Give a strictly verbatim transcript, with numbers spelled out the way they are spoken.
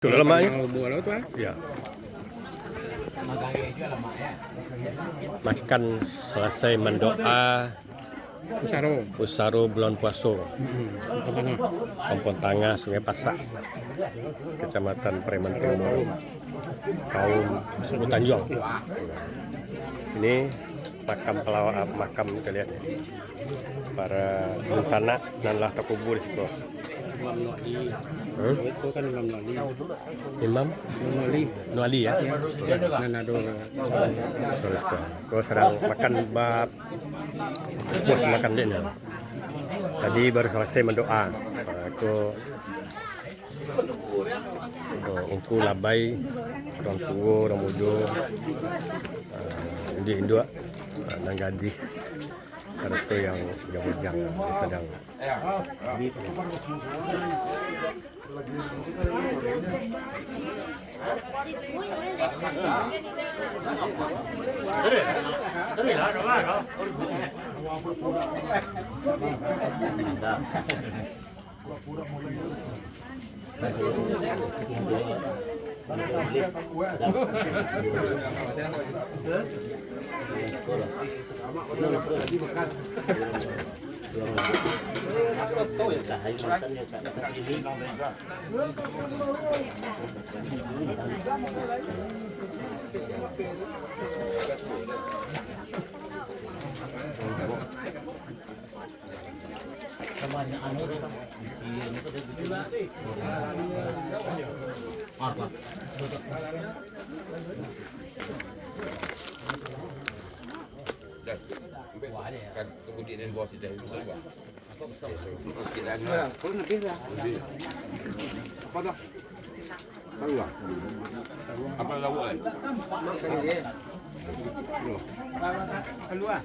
Itulah lemaknya. Yang buah laut tu, ah. Ya. Makan selesai mendoa. Pusaro. Pusaro bulan puaso. Mm-mm. Kampung Tangah. Kampung Tangah, Sungai Pasak, Kecamatan Pariaman Timur, kaum Suku Tanjuang. Ini makam pelawak, makam kita lihat. Para dunsanak nan lah takubur di siko. Imam Nuadi. Hmm? Itu kan Imam Nuadi. Imam? Imam Nuadi. Nuadi, ya? Ya. Nan ado. Salah. Ko sadang makan bab. Puas makan dek ni. Tadi baru selesai mendoa. Ah, ko, ko ungku labai, urang tuo, urang mudo, ah, induak-induak, ah, nan gadih. Sarato yang bujang-bujang, sadang. Kan, kemudian dari bawah situ, itu bawah. Apa dah? Tahu lah. Apa lauk, eh? Keluar.